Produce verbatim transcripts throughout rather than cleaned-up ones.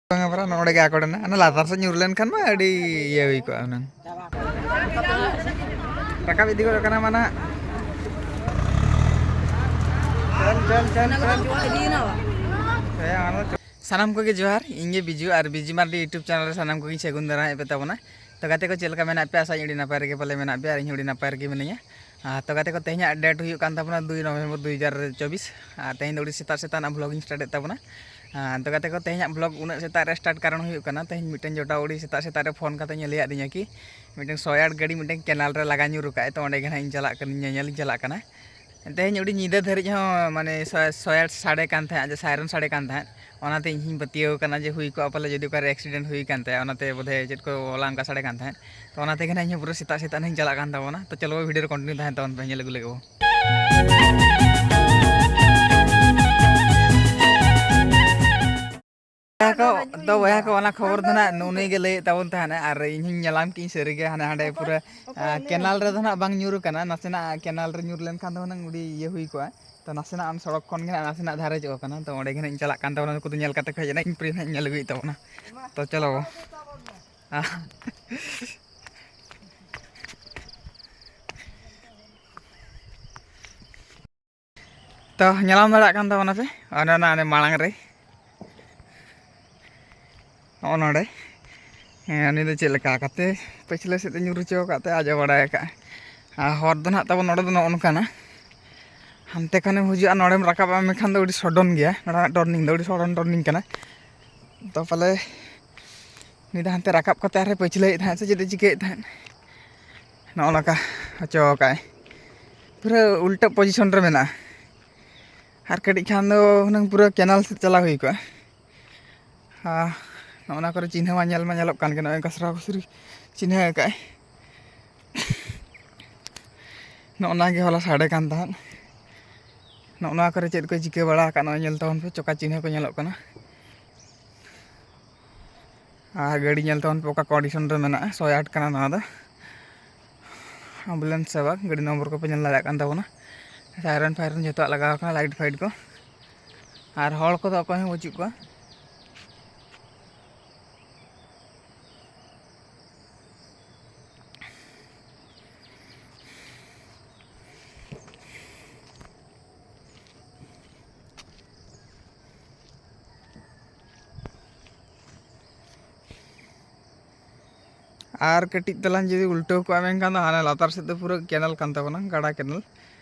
ᱵᱟᱝᱟ ᱵᱟᱨᱟ, ᱱᱚᱰᱮ ᱜᱮ ᱟᱠᱚᱴ ᱮᱱᱟ᱾ ᱚᱱᱟ ᱞᱟᱛᱟᱨ ᱥᱮᱫ ᱧᱩᱨ ᱞᱮᱱᱠᱷᱟᱱ ᱢᱟ ᱟᱹᱰᱤ ᱤᱭᱟᱹ ᱦᱩᱭ ᱠᱚᱜᱼᱟ ᱦᱩᱱᱟᱹᱝ᱾ ᱨᱟᱠᱟᱵ ᱤᱫᱤ ᱜᱚᱫ ᱠᱟᱱᱟ ᱢᱟ ᱱᱟᱦᱟᱜ᱾ ᱪᱚᱞ, ᱪᱚᱞ, ᱪᱚᱞ, ᱪᱚᱞ᱾ ᱦᱮᱸ, ᱟᱨᱚ ᱪᱚᱞ᱾ ᱥᱟᱱᱟᱢ ᱠᱚᱜᱮ ᱡᱚᱦᱟᱨ, ᱤᱧ ᱜᱮ ᱵᱤᱡᱩ, ᱟᱨ ᱵᱤᱡᱩ ᱢᱟᱨᱰᱤ YouTube channel ᱨᱮ ᱥᱟᱱᱟᱢ ᱠᱚᱜᱮᱧ ᱥᱟᱹᱜᱩᱱ ᱫᱟᱨᱟᱢᱮᱫ ᱯᱮ ᱛᱟᱵᱚᱱᱟ᱾ ᱛᱚ ᱜᱟᱛᱮ ᱠᱚ, ᱪᱮᱫ ᱞᱮᱠᱟ ᱢᱮᱱᱟᱜ ᱯᱮᱭᱟ? ᱟᱥᱟ ᱟᱹᱧ ᱟᱹᱰᱤ ᱱᱟᱯᱟᱭ ᱨᱮᱜᱮ ᱯᱟᱞᱮ ᱢᱮᱱᱟᱜ ᱯᱮᱭᱟ, ᱟᱨ ᱤᱧ ᱦᱚᱸ ᱟᱹᱰᱤ ᱱᱟᱯᱟᱭ ᱨᱮᱜᱮ ᱢᱤᱱᱟᱹᱧᱟ᱾ ᱟᱨ ᱛᱚ ᱜᱟᱛᱮ ᱠᱚ, ᱛᱮᱦᱮᱧᱟᱜ date ᱦᱩᱭᱩᱜ ᱠᱟᱱ ᱛᱟᱵᱚᱱᱟ ᱫᱩᱭ November ᱫᱩ ᱦᱟᱡᱟᱨ ᱪᱚᱵᱵᱤᱥ, ᱟᱨ ᱛᱮᱦᱮᱧ ᱫᱚ ᱟᱹᱰᱤ ᱥᱮᱛᱟᱜ ᱥᱮᱛᱟᱜ ᱨᱮᱱᱟᱜ vlog ᱤᱧ start ᱮᱫ ᱛᱟᱵᱚᱱᱟ᱾ ᱟᱨ ᱛᱚ ᱜᱟᱛᱮ ᱠᱚ, ᱛᱮᱦᱮᱧᱟᱜ vlog ᱩᱱᱟᱹᱜ ᱥᱮᱛᱟᱜ ᱨᱮ start ᱠᱟᱨᱚᱱ ᱦᱩᱭᱩᱜ ᱠᱟᱱᱟ, ᱛᱮᱦᱮᱧ ᱢᱤᱫᱴᱮᱱ ᱡᱚᱴᱟᱣ ᱟᱹᱰᱤ ᱥᱮᱛᱟᱜ ᱥᱮᱛᱟᱜ ᱨᱮ ᱯᱷᱳᱱ ᱠᱟᱛᱮ ᱤᱧ ᱞᱟᱹᱭᱟᱫᱤᱧᱟ ᱠᱤ ᱢᱤᱫᱴᱮᱱ ᱥᱚᱭᱟᱴ ᱜᱟᱹᱰᱤ ᱢᱤᱫᱴᱮᱱ ᱠᱮᱱᱟᱞ ᱨᱮ ᱞᱟᱜᱟ ᱧᱩᱨ ᱟᱠᱟᱫ, ᱛᱚ ᱚᱸᱰᱮ ᱜᱮ ᱱᱟᱦᱟᱜ ᱤᱧ ᱪᱟᱞᱟᱜ ᱠᱟᱱᱟ, ᱧᱮᱧᱮᱞ ᱤᱧ ᱪᱟᱞᱟᱜ ᱠᱟᱱᱟ᱾ ᱛᱮᱦᱮᱧ ᱟᱹᱰᱤ ᱧᱤᱫᱟᱹ ᱫᱷᱟᱹᱨᱤᱡ ᱦᱚᱸ ᱢᱟᱱᱮ ᱥᱚ-, ᱥᱚᱭᱟᱴ ᱥᱟᱰᱮ ᱠᱟᱱ ᱛᱟᱦᱮᱸᱫ, ᱡᱮ siren ᱥᱟᱰᱮ ᱠᱟᱱ ᱛᱟᱦᱮᱸᱫ, ᱚᱱᱟᱛᱮ ᱤᱧ ᱦᱚᱸᱧ ᱯᱟᱹᱛᱭᱟᱹᱣ ᱠᱟᱱᱟ ᱡᱮ ᱦᱩᱭ ᱠᱚᱜᱼᱟ ᱯᱟᱞᱮ ᱡᱩᱫᱤ ᱚᱠᱟᱨᱮ accident ᱦᱩᱭ ᱠᱟᱱ ᱛᱟᱭᱟ, ᱚᱱᱟᱛᱮ ᱵᱚᱫᱷᱚᱭ ᱪᱮᱫ ᱠᱚ ᱚᱞᱟ ᱚᱱᱠᱟ ᱥᱟᱰᱮ ᱠᱟᱱ ᱛᱟᱦᱮᱸᱫ᱾ ᱛᱚ ᱚᱱᱟ ᱛᱮᱜᱮ ᱱᱟᱦᱟᱜ ᱤᱧ ᱦᱚᱸ ᱯᱩᱨᱟᱹ ᱥᱮᱛᱟᱜ ᱥᱮᱛᱟᱜ ᱱᱟᱦᱟᱜ ᱤᱧ ᱪᱟᱞᱟᱜ ᱠᱟᱱ ᱛᱟᱵᱚᱱᱟ᱾ ᱛᱚ ᱪᱚᱞᱚ video ᱨᱮ continue ᱛᱟᱦᱮᱱ ᱛᱟᱵᱚᱱ ᱯᱮ, ᱧᱮᱞ ᱟᱹᱜᱩ ᱞᱮᱜᱮ ᱵᱚ᱾ ᱵᱚᱭᱦᱟ ᱠᱚ, ᱛᱚ ᱵᱚᱭᱦᱟ ᱠᱚ, ᱚᱱᱟ ᱠᱷᱚᱵᱚᱨ ᱫᱚ ᱱᱟᱦᱟᱜ ᱱᱩᱱᱩᱭ ᱜᱮ ᱞᱟᱹᱭᱮᱫ ᱛᱟᱵᱚᱱ ᱛᱟᱦᱮᱱᱟ, ᱟᱨ ᱤᱧ ᱦᱚᱸᱧ ᱧᱮᱞᱟᱢ ᱠᱮᱫᱟᱹᱧ ᱥᱟᱹᱨᱤᱜᱮ ᱦᱟᱱᱮ ᱦᱟᱸᱰᱮ ᱯᱩᱨᱟᱹ, ᱚᱠᱚᱭ, ᱚᱠᱚᱭ ᱟᱸ, ᱞᱟᱹᱭ ᱠᱮᱱᱟᱞ ᱟᱢ? ᱨᱮᱫᱚ ᱱᱟᱦᱟᱜ ᱵᱟᱝ ᱧᱩᱨ ᱟᱠᱟᱱᱟ, ᱱᱟᱥᱮᱱᱟᱜ ᱠᱮᱱᱟᱞ ᱨᱮ ᱧᱩᱨ ᱞᱮᱱᱠᱷᱟᱱ ᱫᱚ ᱦᱩᱱᱟᱹᱝ ᱟᱹᱰᱤ ᱤᱭᱟᱹ ᱦᱩᱭ ᱠᱚᱜᱼᱟ᱾ ᱛᱚ ᱱᱟᱥᱮᱱᱟᱜ ᱟᱢ ᱥᱚᱲᱚᱠ ᱠᱷᱚᱱ ᱜᱮ ᱱᱟᱦᱟᱜ ᱱᱟᱥᱮᱱᱟᱜ ᱫᱷᱟᱨᱮ ᱧᱚᱜ ᱟᱠᱟᱱᱟ, ᱛᱚ ᱚᱸᱰᱮ ᱜᱮ ᱱᱟᱦᱟᱜ ᱤᱧ ᱪᱟᱞᱟᱜ ᱠᱟᱱ ᱛᱟᱵᱚᱱᱟ, ᱱᱩᱠᱩ ᱫᱚ ᱧᱮᱞ ᱠᱟᱛᱮ ᱠᱚ ᱦᱮᱡ ᱮᱱᱟ, ᱤᱧ ᱯᱨᱤ ᱱᱟᱦᱟᱜ ᱤᱧ ᱧᱮᱞ ᱟᱹᱜᱩᱭᱮᱫ ᱛᱟᱵᱚᱱᱟ᱾ ᱛᱚ ᱪᱚᱞᱚ᱾ ᱛᱚ ᱧᱮᱞᱟᱢ ᱫᱟᱲᱮᱭᱟᱜ ᱠᱟᱱ ᱛᱟᱵᱚᱱᱟ ᱯᱮ, ᱚᱱᱮ ᱚᱱᱟ ᱚᱱᱮ ᱢᱟᱲᱟᱝ ᱨᱮ, ᱱᱚᱜᱼᱚ ᱱᱚᱰᱮ᱾ ᱦᱮᱸ, ᱩᱱᱤ ᱫᱚ ᱪᱮᱫ ᱞᱮᱠᱟ ᱠᱟᱛᱮ ᱯᱟᱹᱪᱷᱞᱟᱹ ᱥᱮᱫ ᱮ ᱧᱩᱨ ᱦᱚᱪᱚ ᱟᱠᱟᱫ ᱛᱮ ᱟᱡ ᱮ ᱵᱟᱲᱟᱭ ᱟᱠᱟᱫᱼᱟ᱾ ᱟᱨ ᱦᱚᱨ ᱫᱚ ᱱᱟᱦᱟᱜ ᱛᱟᱵᱚᱱ ᱱᱚᱰᱮ ᱫᱚ ᱱᱚᱜᱼᱚ ᱱᱚᱝᱠᱟᱱᱟ, ᱦᱟᱱᱛᱮ ᱠᱷᱚᱱᱮᱢ ᱦᱤᱡᱩᱜᱼᱟ, ᱱᱚᱰᱮᱢ ᱨᱟᱠᱟᱵᱼᱟ, ᱢᱮᱱᱠᱷᱟᱱ ᱫᱚ ᱟᱹᱰᱤ sudden ᱜᱮᱭᱟ ᱱᱚᱰᱮᱱᱟᱜ turning ᱫᱚ, ᱟᱹᱰᱤ sudden turning ᱠᱟᱱᱟ᱾ ᱛᱚ ᱯᱟᱞᱮ ᱩᱱᱤ ᱫᱚ ᱦᱟᱱᱛᱮ ᱨᱟᱠᱟᱵ ᱠᱟᱛᱮ ᱟᱨᱦᱚᱸᱭ ᱯᱟᱹᱪᱷᱞᱟᱹᱭᱮᱫ ᱛᱟᱦᱮᱸᱫ ᱥᱮ ᱪᱮᱫ ᱮ ᱪᱤᱠᱟᱹᱭᱮᱫ ᱛᱟᱦᱮᱸᱫ, ᱱᱚᱜᱼᱚ ᱱᱚᱝᱠᱟ ᱦᱚᱪᱚ ᱟᱠᱟᱫᱼᱟᱭ, ᱯᱩᱨᱟᱹ ᱩᱞᱴᱟᱹ position ᱨᱮ ᱢᱮᱱᱟᱜᱼᱟ᱾ ᱟᱨ ᱠᱟᱹᱴᱤᱡ ᱠᱷᱟᱱ ᱫᱚ ᱦᱩᱱᱟᱹᱝ ᱯᱩᱨᱟᱹ ᱠᱮᱱᱟᱞ ᱥᱮᱫ ᱪᱟᱞᱟᱣ ᱦᱩᱭ ᱠᱚᱜᱼᱟ᱾ ᱟᱨ ᱱᱚᱜᱼᱚ ᱱᱚᱣᱟ ᱠᱚᱨᱮ ᱪᱤᱱᱦᱟᱹ ᱢᱟ ᱧᱮᱞ ᱢᱟ ᱧᱮᱞᱚᱜ ᱠᱟᱱ ᱜᱮ, ᱱᱚᱜᱼᱚᱭ ᱠᱟᱥᱨᱟ ᱠᱩᱥᱨᱤ ᱪᱤᱱᱦᱟᱹ ᱟᱠᱟᱫᱼᱟᱭ᱾ ᱱᱚᱜᱼᱚ ᱱᱟ ᱜᱮ ᱦᱚᱞᱟ ᱥᱟᱰᱮ ᱠᱟᱱ ᱛᱟᱦᱮᱸᱫ, ᱱᱚᱜᱼᱚ ᱱᱚᱣᱟ ᱠᱚᱨᱮ ᱪᱮᱫ ᱠᱚ ᱪᱤᱠᱟᱹ ᱵᱟᱲᱟ ᱟᱠᱟᱫ, ᱱᱚᱜᱼᱚᱭ ᱧᱮᱞ ᱛᱟᱵᱚᱱ ᱯᱮ, ᱪᱚᱠᱟ ᱪᱤᱱᱦᱟᱹ ᱠᱚ ᱧᱮᱞᱚᱜ ᱠᱟᱱᱟ᱾ ᱟᱨ ᱜᱟᱹᱰᱤ ᱧᱮᱞ ᱛᱟᱵᱚᱱ ᱯᱮ, ᱚᱠᱟ condition ᱨᱮ ᱢᱮᱱᱟᱜᱼᱟ, ᱥᱚᱭ ᱟᱴ ᱠᱟᱱᱟ ᱱᱚᱣᱟ ᱫᱚ᱾ Ambulance ᱥᱮᱵᱟ ᱜᱟᱹᱰᱤ ᱱᱚᱢᱵᱚᱨ ᱠᱚᱯᱮ ᱧᱮᱞ ᱫᱟᱲᱮᱭᱟᱜ ᱠᱟᱱ ᱛᱟᱵᱚᱱᱟ, siren ᱯᱷᱟᱭᱨᱮᱱ ᱡᱚᱛᱚᱣᱟᱜ ᱞᱟᱜᱟᱣ ᱟᱠᱟᱱᱟ, light ᱯᱷᱟᱭᱤᱴ ᱠᱚ, ᱟᱨ ᱦᱚᱲ ᱠᱚᱫᱚ ᱚᱠᱚᱭ ᱦᱚᱸ ᱵᱟᱹᱪᱩᱜ ᱠᱚᱣᱟ᱾ ᱟᱨ ᱠᱟᱹᱴᱤᱡ ᱛᱟᱞᱟᱝ ᱡᱩᱫᱤ ᱩᱞᱴᱟᱹᱣ ᱠᱚᱜᱼᱟ, ᱢᱮᱱᱠᱷᱟᱱ ᱫᱚ ᱦᱟᱱᱮ ᱞᱟᱛᱟᱨ ᱥᱮᱫ ᱫᱚ ᱯᱩᱨᱟᱹ ᱠᱮᱱᱟᱞ ᱠᱟᱱ ᱛᱟᱵᱚᱱᱟ, ᱜᱟᱰᱟ ᱠᱮᱱᱟᱞ᱾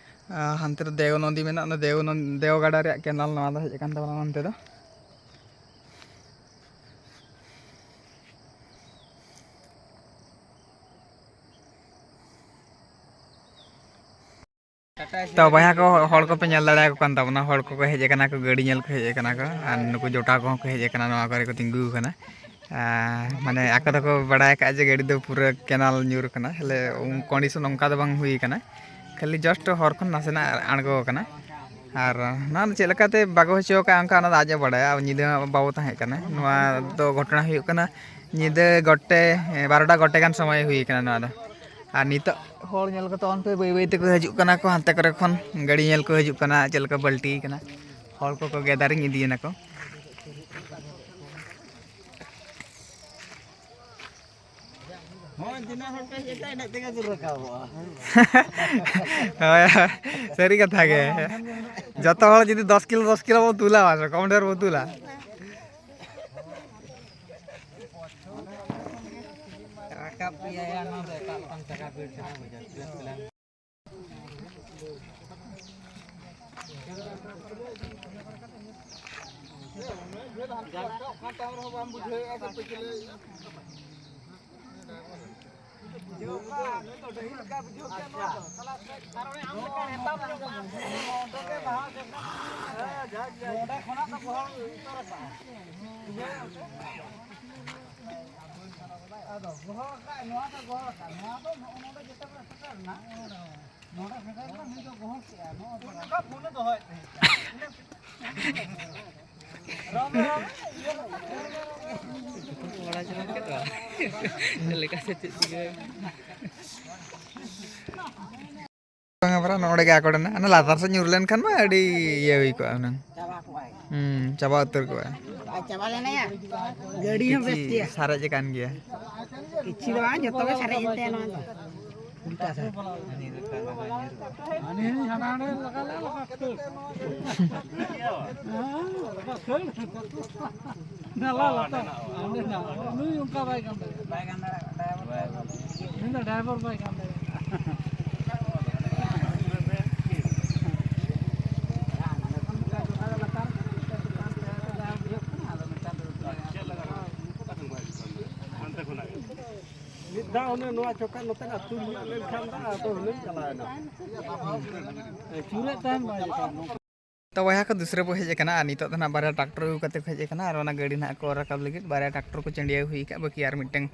ᱟᱨ ᱦᱟᱱᱛᱮ ᱨᱮ ᱫᱮᱣ ᱱᱚᱫᱤ ᱢᱮᱱᱟᱜᱼᱟ, ᱚᱱᱟ ᱫᱮᱣ ᱱᱚ-, ᱫᱮᱣ ᱜᱟᱰᱟ ᱨᱮᱭᱟᱜ ᱠᱮᱱᱟᱞ ᱱᱚᱣᱟ ᱫᱚ ᱦᱮᱡ ᱟᱠᱟᱱ ᱛᱟᱵᱚᱱᱟ ᱱᱚᱱᱛᱮ ᱫᱚ᱾ ᱛᱚ ᱵᱚᱭᱦᱟ ᱠᱚ, ᱦᱚᱲ ᱠᱚᱯᱮ ᱧᱮᱞ ᱫᱟᱲᱮᱭᱟᱠᱚ ᱠᱟᱱ ᱛᱟᱵᱚᱱᱟ, ᱦᱚᱲ ᱠᱚᱠᱚ ᱦᱮᱡ ᱟᱠᱟᱱᱟ ᱠᱚ, ᱜᱟᱹᱰᱤ ᱧᱮᱞ ᱠᱚ ᱦᱮᱡ ᱟᱠᱟᱱᱟ ᱠᱚ, ᱟᱨ ᱱᱩᱠᱩ ᱡᱚᱴᱟᱣ ᱠᱚᱦᱚᱸ ᱠᱚ ᱦᱮᱡ ᱟᱠᱟᱱᱟ, ᱱᱚᱣᱟ ᱠᱚᱨᱮ ᱠᱚ ᱛᱤᱸᱜᱩ ᱟᱠᱟᱱᱟ᱾ ᱟᱨ ᱢᱟᱱᱮ ᱟᱠᱚ ᱫᱚᱠᱚ ᱵᱟᱲᱟᱭ ᱟᱠᱟᱫᱼᱟ ᱡᱮ ᱜᱟᱹᱰᱤ ᱫᱚ ᱯᱩᱨᱟᱹ ᱠᱮᱱᱟᱞ ᱧᱩᱨ ᱟᱠᱟᱱᱟ, ᱦᱮᱞᱮ ᱠᱚᱱᱰᱤᱥᱚᱱ ᱚᱱᱠᱟ ᱫᱚ ᱵᱟᱝ ᱦᱩᱭ ᱟᱠᱟᱱᱟ, ᱠᱷᱟᱹᱞᱤ ᱡᱟᱥᱴ ᱦᱚᱨ ᱠᱷᱚᱱ ᱱᱟᱥᱮᱱᱟᱜ ᱟᱬᱜᱚ ᱟᱠᱟᱱᱟ᱾ ᱟᱨ ᱱᱚᱣᱟ ᱫᱚ ᱪᱮᱫ ᱞᱮᱠᱟᱛᱮ ᱵᱟᱜᱚ ᱦᱚᱪᱚ ᱟᱠᱟᱫᱼᱟ, ᱚᱱᱠᱟ ᱚᱱᱟ ᱫᱚ ᱟᱡ ᱮ ᱵᱟᱲᱟᱭᱟ, ᱟᱨ ᱧᱤᱫᱟᱹ ᱦᱚᱸ ᱵᱟᱵᱚ ᱛᱟᱦᱮᱸ ᱠᱟᱱᱟ᱾ ᱱᱚᱣᱟ ᱫᱚ ᱜᱷᱚᱴᱚᱱᱟ ᱦᱩᱭᱩᱜ ᱠᱟᱱᱟ ᱧᱤᱫᱟᱹ ᱜᱚᱴᱮ, ᱵᱟᱨᱚᱴᱟ ᱜᱚᱴᱮ ᱜᱟᱱ ᱥᱚᱢᱚᱭ ᱦᱩᱭ ᱟᱠᱟᱱᱟ ᱱᱚᱣᱟ ᱫᱚ᱾ ᱟᱨ ᱱᱤᱛᱚᱜ ᱦᱚᱲ ᱧᱮᱞ ᱠᱟᱛᱮ ᱚᱱᱛᱮ ᱵᱟᱹᱭ ᱵᱟᱹᱭ ᱛᱮᱠᱚ ᱦᱤᱡᱩᱜ ᱠᱟᱱᱟ ᱠᱚ, ᱦᱟᱱᱛᱮ ᱠᱚᱨᱮ ᱠᱷᱚᱱ ᱜᱟᱹᱰᱤ ᱧᱮᱞ ᱠᱚ ᱦᱤᱡᱩᱜ ᱠᱟᱱᱟ, ᱪᱮᱫ ᱞᱮᱠᱟ ᱵᱟᱹᱞᱴᱤ ᱠᱟᱱᱟ, ᱦᱚᱲ ᱠᱚᱠᱚ ᱜᱮᱫᱟᱨᱤᱝ ᱤᱫᱤᱭᱮᱱᱟ ᱠᱚ᱾ ᱦᱳᱭ, ᱦᱳᱭ, ᱥᱟᱹᱨᱤ ᱠᱟᱛᱷᱟ ᱜᱮ᱾ ᱡᱚᱛᱚ ᱦᱚᱲ ᱡᱩᱫᱤ ᱫᱚᱥ ᱠᱤᱞᱳ, ᱫᱚᱥ ᱠᱤᱞᱳ ᱵᱚᱱ ᱛᱩᱞᱟ, ᱵᱟᱝ ᱠᱚᱢ ᱰᱷᱮᱨ ᱵᱚᱱ ᱛᱩᱞᱟ᱾ ᱨᱟᱠᱟᱵ ᱜᱮᱭᱟ ᱱᱚᱣᱟ ᱫᱚ ᱮᱴᱟᱜ ᱨᱚᱠᱚᱢ ᱪᱟᱠᱟ ᱵᱷᱤᱲ ᱠᱟᱱᱟ, ᱵᱩᱡᱷᱟᱹᱣ᱾ ᱟᱫᱚ ᱜᱚᱦᱚᱲ ᱠᱟᱜ, ᱱᱚᱣᱟ ᱫᱚ ᱜᱚᱦᱚᱲ ᱠᱟᱜ, ᱱᱚᱣᱟ ᱫᱚ ᱱᱚᱜᱼᱚ ᱱᱚᱰᱮ ᱡᱮᱛᱮ ᱵᱮᱲᱟ ᱥᱮᱴᱮᱨ ᱮᱱᱟ, ᱱᱚᱰᱮ ᱥᱮᱴᱮᱨ ᱮᱱᱟ, ᱱᱩᱭ ᱫᱚ ᱜᱚᱦᱚᱲ ᱠᱮᱜᱼᱟ, ᱱᱚᱜᱼᱚ ᱱᱚᱝᱠᱟ ᱯᱷᱳᱱᱮ ᱫᱚᱦᱚᱭᱮᱫ ᱛᱟᱦᱮᱸᱫ᱾ ᱨᱚᱢ ᱨᱚᱢ, ᱤᱭᱟᱹ ᱞᱮᱠᱟ᱾ ᱵᱟᱲᱟ ᱪᱟᱞᱟᱜ ᱠᱮᱫ ᱫᱚ᱾ ᱪᱮᱫ ᱞᱮᱠᱟ ᱥᱮ ᱪᱮᱫ ᱪᱤᱠᱟᱹ? ᱵᱟᱝᱟ ᱵᱟᱨᱟ, ᱱᱚᱰᱮ ᱜᱮ ᱟᱠᱚ ᱴᱷᱮᱱ᱾ ᱚᱱᱟ ᱞᱟᱛᱟᱨ ᱥᱮᱫ ᱧᱩᱨ ᱞᱮᱱᱠᱷᱟᱱ ᱢᱟ ᱟᱹᱰᱤ ᱤᱭᱟᱹ ᱦᱩᱭ ᱠᱚᱜᱼᱟ ᱦᱩᱱᱟᱹᱝ᱾ ᱪᱟᱵᱟ ᱠᱚᱜᱼᱟᱭ᱾ ᱦᱩᱸ, ᱪᱟᱵᱟ ᱩᱛᱟᱹᱨ ᱠᱚᱜᱼᱟᱭ᱾ ᱟᱨ ᱪᱟᱵᱟ ᱞᱮᱱᱟᱭᱟ᱾ ᱜᱟᱹᱰᱤ ᱦᱚᱸ ᱵᱮᱥ ᱠᱤᱪᱷᱤ ᱜᱮᱭᱟ᱾ ᱥᱟᱨᱮᱡ ᱟᱠᱟᱱ ᱜᱮᱭᱟ᱾ ᱠᱤᱪᱷᱤ ᱫᱚ ᱵᱟᱝ, ᱡᱚᱛᱚ ᱜᱮ ᱥᱟᱨᱮᱡ ᱮᱱ ᱛᱟᱭᱟ ᱱᱚᱣᱟ ᱫᱚ᱾ ᱩᱞᱴᱟ ᱥᱮᱫ᱾ ᱦᱟᱱᱮ ᱦᱟᱱᱟ ᱦᱟᱱᱮ ᱞᱟᱜᱟ ᱞᱮ, ᱞᱟᱜᱟ ᱠᱷᱟᱹᱲ᱾ ᱦᱮᱸ, ᱞᱟᱜᱟ ᱠᱷᱟᱹᱲ᱾ ᱱᱟᱞᱟ ᱞᱟᱛᱟᱨ᱾ ᱦᱟᱸᱰᱮ ᱱᱟ᱾ ᱱᱩᱭ ᱚᱱᱠᱟ ᱵᱟᱭ ᱜᱟᱱ ᱫᱟᱲᱮᱭᱟᱜᱼᱟ᱾ ᱵᱟᱭ ᱜᱟᱱ ᱫᱟᱲᱮᱭᱟᱜᱼᱟ᱾ ᱩᱱᱤ ᱫᱚ ᱰᱨᱟᱭᱵᱷᱟᱨ ᱵᱟᱭ ᱜᱟᱱ ᱫᱟᱲᱮᱭᱟᱜᱼᱟ᱾ ᱢᱤᱫ ᱫᱷᱟᱣ ᱚᱱᱮ ᱱᱚᱣᱟ ᱪᱚᱠᱟ ᱱᱚᱛᱮ ᱟᱹᱛᱩ ᱧᱚᱜ ᱞᱮᱱᱠᱷᱟᱱ ᱫᱚ ᱟᱫᱚ ᱦᱩᱱᱟᱹᱝ ᱪᱟᱞᱟᱣᱮᱱᱟ᱾ ᱪᱩᱨᱟᱹᱜ ᱛᱟᱦᱮᱱ ᱵᱟᱭ ᱫᱮᱠᱷᱟᱣ᱾ ᱛᱚ ᱵᱚᱭᱦᱟ ᱠᱚ, ᱫᱩᱥᱨᱟᱹ ᱵᱚ ᱦᱮᱡ ᱟᱠᱟᱱᱟ ᱟᱨ ᱱᱤᱛᱚᱜ ᱫᱚ ᱱᱟᱦᱟᱜ ᱵᱟᱨᱭᱟ ᱴᱨᱟᱠᱴᱚᱨ ᱟᱹᱜᱩ ᱠᱟᱛᱮ ᱠᱚ ᱦᱮᱡ ᱟᱠᱟᱱᱟ ᱟᱨ ᱚᱱᱟ ᱜᱟᱹᱰᱤ ᱱᱟᱦᱟᱜ ᱠᱚ ᱨᱟᱠᱟᱵ ᱞᱟᱹᱜᱤᱫ ᱵᱟᱨᱭᱟ ᱴᱨᱟᱠᱴᱚᱨ ᱠᱚ ᱪᱟᱹᱰᱤᱭᱟᱹ ᱦᱩᱭ ᱟᱠᱟᱫ, ᱵᱟᱹᱠᱤ ᱟᱨ ᱢᱤᱫᱴᱟᱝ,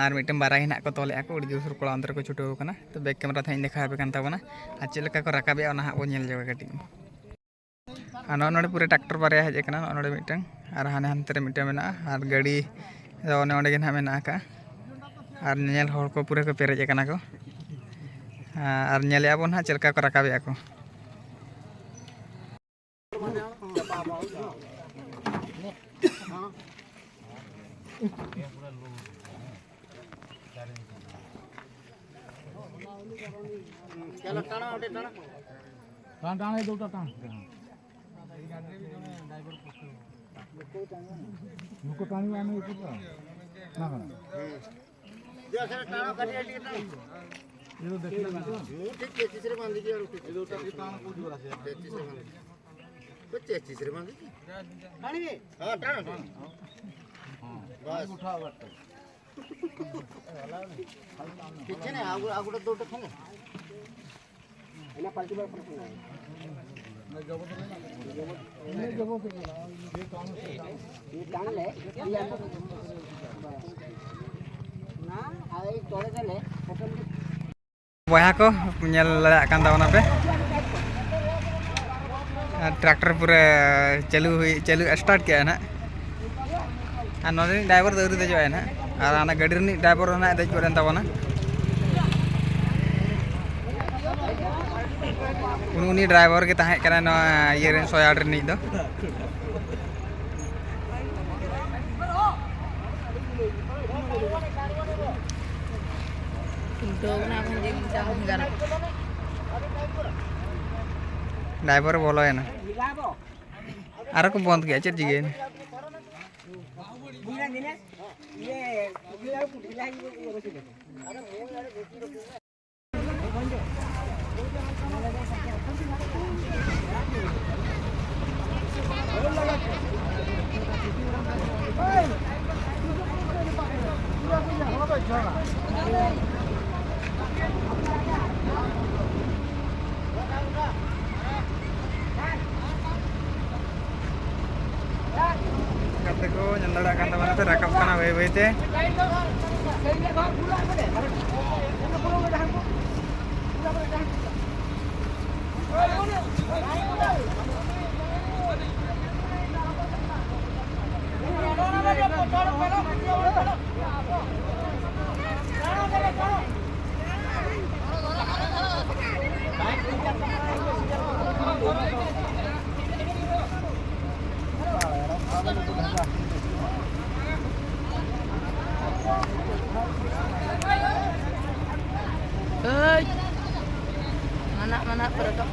ᱟᱨ ᱢᱤᱫᱴᱟᱝ ᱵᱟᱨᱭᱟ ᱜᱮ ᱱᱟᱦᱟᱜ ᱠᱚ ᱛᱚᱞᱮᱫᱼᱟ ᱠᱚ, ᱟᱹᱰᱤ ᱡᱳᱨ ᱥᱳᱨ ᱠᱚᱲᱟ ᱚᱱᱛᱮ ᱨᱮᱠᱚ ᱪᱷᱩᱴᱟᱹᱣ ᱟᱠᱟᱱᱟ᱾ ᱛᱚ ᱵᱮᱠ ᱠᱮᱢᱮᱨᱟ ᱛᱮ ᱦᱟᱸᱜ ᱤᱧ ᱫᱮᱠᱷᱟᱣ ᱟᱯᱮ ᱠᱟᱱ ᱛᱟᱵᱚᱱᱟ ᱟᱨ ᱪᱮᱫ ᱞᱮᱠᱟ ᱠᱚ ᱨᱟᱠᱟᱵᱮᱜᱼᱟ ᱚᱱᱟ ᱦᱟᱸᱜ ᱵᱚᱱ ᱧᱮᱞ ᱧᱚᱜᱟ ᱠᱟᱹᱴᱤᱡ᱾ ᱟᱨ ᱱᱚᱜᱼᱚ ᱱᱚᱰᱮ ᱯᱩᱨᱟᱹ ᱴᱨᱟᱠᱴᱚᱨ ᱵᱟᱨᱭᱟ ᱦᱮᱡ ᱟᱠᱟᱱᱟ, ᱱᱚᱜᱼᱚ ᱱᱚᱰᱮ ᱢᱤᱫᱴᱟᱝ ᱟᱨ ᱦᱟᱱᱮ ᱦᱟᱱᱛᱮ ᱨᱮ ᱢᱤᱫᱴᱟᱝ ᱢᱮᱱᱟᱜᱼᱟ ᱟᱨ ᱜᱟᱹᱰᱤ ᱫᱚ ᱚᱱᱮ ᱚᱸᱰᱮ ᱜᱮ ᱱᱟᱦᱟᱜ ᱢᱮᱱᱟᱜ ᱟᱠᱟᱫᱼᱟ᱾ ᱟᱨ ᱧᱮᱧᱮᱞ ᱦᱚᱲ ᱠᱚ ᱯᱩᱨᱟᱹ ᱠᱚ ᱯᱮᱨᱮᱡ ᱟᱠᱟᱱᱟ ᱠᱚ᱾ ᱟᱨ ᱧᱮᱞᱮᱫᱼᱟ ᱵᱚᱱ ᱱᱟᱦᱟᱜ ᱪᱮᱫ ᱞᱮᱠᱟ ᱠᱚ ᱨᱟᱠᱟᱵᱮᱜᱼᱟ ᱠᱚ᱾ ଟାଣ, ଟାଣ, ଏ ଦୁଇଟା ଟାଣ। ଲୋକ ଟାଣିବ, ଆମେ ଏପଟର। ନା କ'ଣ? ଦିଅ, ସେଟା ଟାଣ, କାଟି ଆଣି ଟିକେ ଟାଣ। ଇଏ ତ ଦେଖିଲା ନା? ମୁଁ ଠିକ୍ ପେଚିଶରେ ବାନ୍ଧିଛି, ଆଡ଼ୁ ଠିକ୍। ଏ ଦୁଇଟା ଟାଣ କୋଉଠି ଗଲା ସେ? ପେଚିଶରେ ବାନ୍ଧିଛି। ତ ପେଚିଶରେ ବାନ୍ଧିଛି। ଟାଣିବେ? ହଁ, ଟାଣ, ଟାଣ। ବାସ୍। ଉଠାଅ ବାଟ। କିଛି ନାହିଁ, ଆଉ, ଆଉ ଗୋଟେ ଦୌଡ଼ଟେ ଖଣ୍ଡେ। ଏଇନା ପାଲଟିବା, ପାଲଟିବା। ଇଏ ଟାଣିଲେ, ଇଏ ଆମ-, ନା, ଆଉ ଏଇ ତଳେ ଦେଲେ ଅଟୋମେଟିକ୍। ᱵᱚᱭᱦᱟ ᱠᱚ, ᱧᱮᱞ ᱫᱟᱲᱮᱭᱟᱜ ᱠᱟᱱ ᱛᱟᱵᱚᱱᱟᱯᱮ, ᱟᱨ ᱴᱨᱟᱠᱴᱚᱨ ᱯᱩᱨᱟᱹ ᱪᱟᱹᱞᱩ ᱦᱩᱭ, ᱪᱟᱹᱞᱩ ᱥᱴᱟᱨᱴ ᱠᱮᱜᱼᱟ ᱱᱟᱦᱟᱜ᱾ ᱟᱨ ᱱᱚᱰᱮ ᱨᱤᱱᱤᱡ ᱰᱨᱟᱭᱵᱷᱟᱨ ᱫᱚ ᱟᱹᱣᱨᱤ ᱫᱮᱡᱚᱜᱼᱟᱭ ᱱᱟᱦᱟᱜ, ᱟᱨ ᱦᱟᱱᱟ ᱜᱟᱹᱰᱤ ᱨᱤᱱᱤᱡ ᱰᱨᱟᱭᱵᱷᱟᱨ ᱦᱚᱸ ᱱᱟᱦᱟᱜ ᱫᱮᱡ ᱜᱚᱫ ᱮᱱ ᱛᱟᱵᱚᱱᱟ᱾ ᱩᱱᱤ, ᱩᱱᱤ ᱰᱨᱟᱭᱵᱷᱟᱨ ᱜᱮ ᱛᱟᱦᱮᱸ ᱠᱟᱱᱟ ᱱᱚᱣᱟ ᱤᱭᱟᱹ ᱨᱮᱱ, ᱥᱚᱭᱟᱲ ᱨᱤᱱᱤᱡ ᱫᱚ᱾ ᱩᱞᱴᱟᱹᱣ ᱠᱟᱱᱟ ᱮᱠᱷᱚᱱ ᱡᱮ ᱢᱚᱪᱟ ᱦᱚᱸ ᱵᱷᱮᱜᱟᱨ᱾ ᱰᱨᱟᱭᱵᱷᱟᱨ ᱵᱚᱞᱚᱭᱮᱱᱟ᱾ ᱟᱨᱚ ᱠᱚ ᱵᱚᱱᱫ ᱠᱮᱜᱼᱟ, ᱪᱮᱫ ᱪᱤᱠᱟᱹᱭᱮᱱᱟ? ᱜᱟᱛᱮ ᱠᱚ ᱧᱮᱞ ᱫᱟᱲᱮᱭᱟᱜ ᱠᱟᱱ ᱛᱟᱵᱚᱱᱟ ᱯᱮ, ᱨᱟᱠᱟᱵ ᱠᱟᱱᱟ ᱵᱟᱹᱭ ᱵᱟᱹᱭ ᱛᱮ᱾ ᱦᱳᱭ᱾ ᱢᱟᱱᱟᱜ, ᱢᱟᱱᱟᱜ ᱯᱚᱨᱮ ᱫᱚ᱾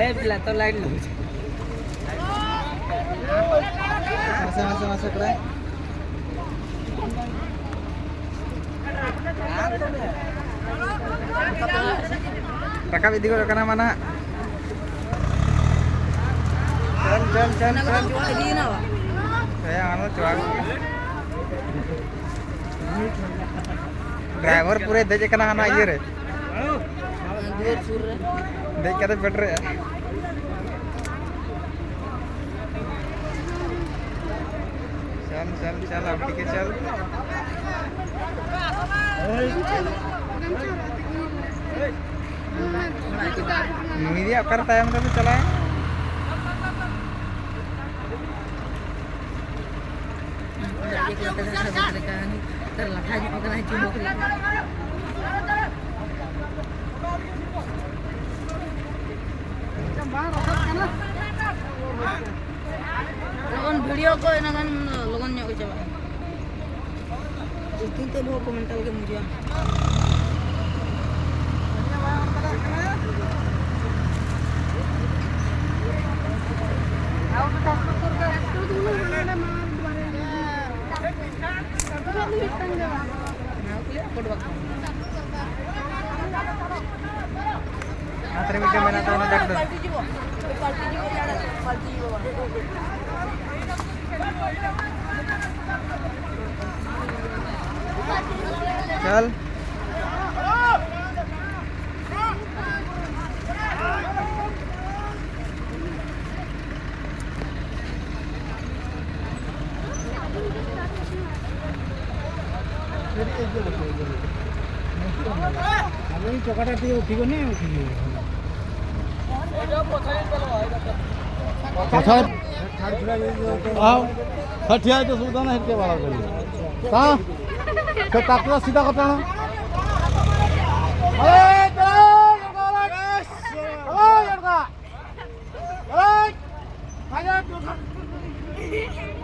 ᱮ ᱯᱤᱞᱟ ᱛᱚ ᱞᱟᱭᱤᱴ ᱞᱩᱡ᱾ ᱢᱟᱥᱮ, ᱢᱟᱥᱮ, ᱢᱟᱥᱮ, ᱯᱨᱟᱭ᱾ ᱨᱟᱠᱟᱵ ᱤᱫᱤ ᱜᱚᱫ ᱠᱟᱱᱟ ᱢᱟ ᱱᱟᱦᱟᱜ᱾ ᱪᱚᱞ, ᱪᱚᱞ, ᱪᱚᱞ, ᱚᱱᱟ ᱠᱚᱫᱚ ᱪᱚᱞ᱾ ᱪᱚᱣᱟᱜ ᱤᱫᱤᱭᱮᱱᱟ ᱵᱟ? ᱦᱮᱸ, ᱚᱱᱟ ᱫᱚ ᱪᱚᱣᱟᱜ᱾ ᱰᱨᱟᱭᱵᱷᱟᱨ ᱯᱩᱨᱟᱹᱭ ᱫᱮᱡ ᱟᱠᱟᱱᱟ ᱦᱟᱱᱟ ᱤᱭᱟᱹ ᱨᱮ᱾ ᱫᱩᱣᱟᱹᱨ ᱥᱩᱨ ᱨᱮ᱾ ᱫᱮᱡ ᱠᱟᱛᱮ ᱯᱮᱴᱨᱮᱜᱼᱟ᱾ ᱪᱟᱞ, ᱪᱟᱞ, ᱪᱟᱞ, ᱟᱯᱱᱤ ᱠᱮ ᱪᱟᱞ᱾ ᱱᱩᱭ ᱫᱚ ᱚᱠᱟᱨᱮ ᱛᱟᱭᱚᱢ ᱨᱮᱫᱚ ᱪᱟᱞᱟᱣ? ᱞᱟᱴᱷᱟ ᱧᱚᱜ ᱠᱟᱱᱟ ᱪᱩᱢᱵᱚᱠ ᱞᱮᱠᱟ᱾ ᱵᱟᱝ ᱨᱟᱠᱟᱵ ᱠᱟᱱᱟ᱾ ᱞᱚᱜᱚᱱ ᱵᱷᱤᱰᱤᱭᱳ ᱠᱚ ᱮᱱᱟᱠᱷᱟᱱ ᱞᱚᱜᱚᱱ ᱧᱚᱜ ᱜᱮ ᱪᱟᱵᱟᱜᱼᱟ᱾ ᱩᱥ ᱫᱤᱱ ᱛᱮ ᱱᱚᱣᱟ ᱠᱚ ᱢᱮᱱᱴᱟᱞ ᱜᱮᱢ ᱵᱩᱡᱷᱟᱹᱣᱟ᱾ ᱚᱱᱟ ᱛᱮ ᱢᱤᱫᱴᱮᱱ ᱢᱮᱱᱟᱜ ᱛᱟᱵᱚᱱᱟ ᱰᱟᱠᱛᱟᱨ᱾ ᱪᱟᱞ᱾ ᱟᱪᱪᱷᱟ, ᱟᱨ ᱴᱷᱤᱠ ᱜᱮᱭᱟ, ᱚᱥᱩᱵᱤᱫᱷᱟ ᱵᱟᱹᱱᱩᱜᱼᱟ, ᱦᱮᱡ ᱠᱟᱛᱮ ᱵᱟᱲᱟ ᱠᱟᱹᱧ᱾ ᱦᱮᱸ? ᱥᱮ ᱛᱟᱠᱞᱟ ᱥᱤᱫᱷᱟ ᱠᱟᱛᱮ ᱦᱚᱸ᱾ ᱮᱭ, ᱮᱭ, ᱮᱭ, ᱮᱭ, ᱮᱭ, ᱮᱭ, ᱮᱭ, ᱮᱭ, ᱮᱭ,